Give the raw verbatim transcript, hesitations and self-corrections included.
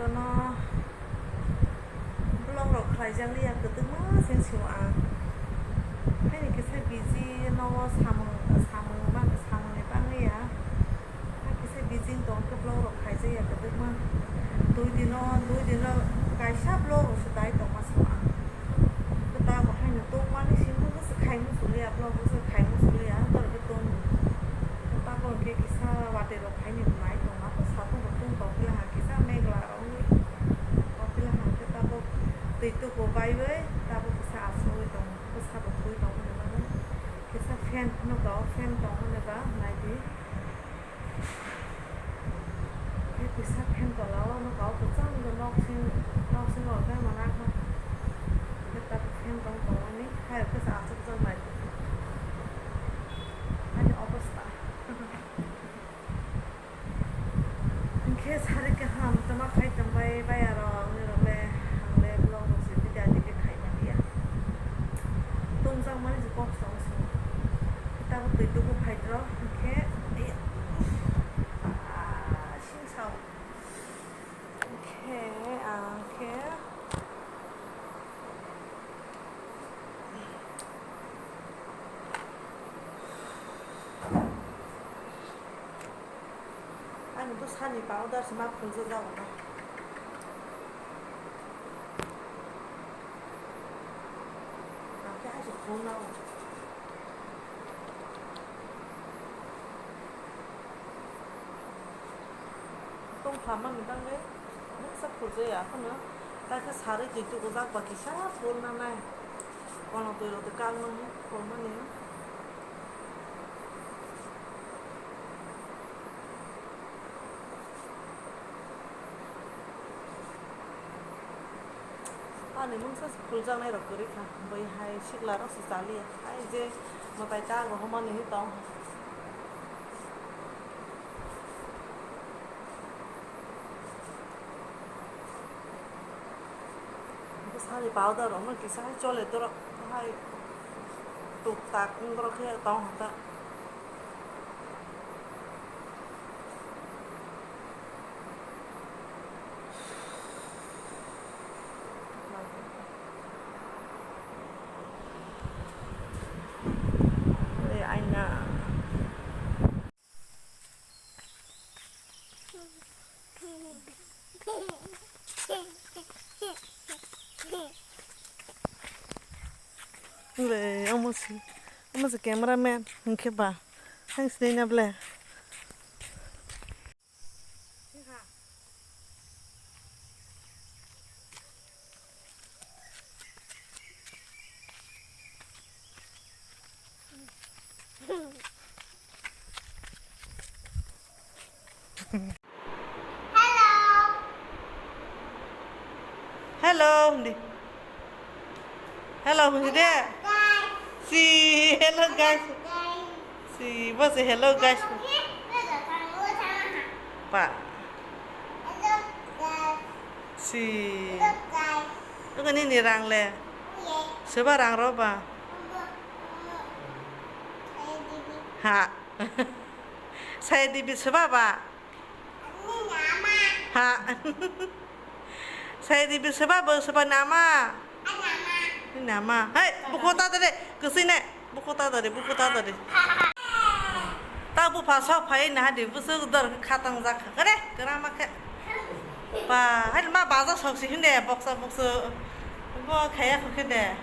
Bono vlog rok khlaijak liya kwtwma se sio ang. Haini kisa busy nogo samung samung ba samungni bangwi ya. Hakhe se busy tong khe vlog rok khaijak ya kwbangma. Dui dino, dui dino kaisa vlog rok se dai tongma song ang. Khe tabok haino tongmani simi se khai muchung ya, vlog rok se khai muchung ya, borok khe tong. Khe tabok hwnkhe kisa watwi rok haino nai tongma, khe satung rok tong tong khe ha kisa megla rok wngwi tong khe ha khe tabok twi tuku baiwi tabok kisa asugwi tongo, khe sabo twi tong hwnwi mano. Kisa fan phano tong, fan tong hwnwi ba nai di. Khe kisa fan tola o nokha o kwchang khe nok sing, nok singo khe mwnakha. Khe tabuk fan tong tongmani, hai khe se achukjak nai. Ani obostha. Hinkhe sari kaham tama khai tongbai bai aro wngwi rokle, angle vlog rok se video edit khe khai manliya. Tongjakmani se kok song song. Tabuk twi tubu phaidro hinkhe, ah, sing sao. Hinkhe, ah, hinkhe. Ani bwsani powder se ma phunjak jago na. Ang khe hai se phunuknai. Tongtham mani bagwi mungsa phunjaya phano, tai khe sarwi twi tubujak ba kisa phunuknai. Kono twi rok twi kang mani phunukmani. Ani mungsa phuljaknai rok kwrwi kha, bai hai sikla rok se chaliya, hai je mwtai ta rohormani tong. Bwsani powder rok no kisa hai chole dorok hai tuk tak wng dorok khe tong hota. Ore aina. Le, omo si, omo si cameraman, hwnkhe ba, ang sinai na ble. Hello, hindi. Hello, hindi. Guys. Si, hello, guys. Guys. Si, bo si, hello, guys. Hello, guys. Pa. Hello, guys. Si. Hello, guys. Ito kanini rang le? Yes. Seba rang ro ba? Hello, hello. Saya Didi. Ha. Saya Didi seba ba? Ha. Saya di seba bo seba nama. Nama. Nama. Hei, buku ta tadi. Kesini. Buku ta tadi, buku ta tadi. Ta bu pasa phai na di busu dor khatang jak. Kare, kerama ke. Pa, hai ma baza sok si hinde, boksa boksu. Bo khaya khok hinde.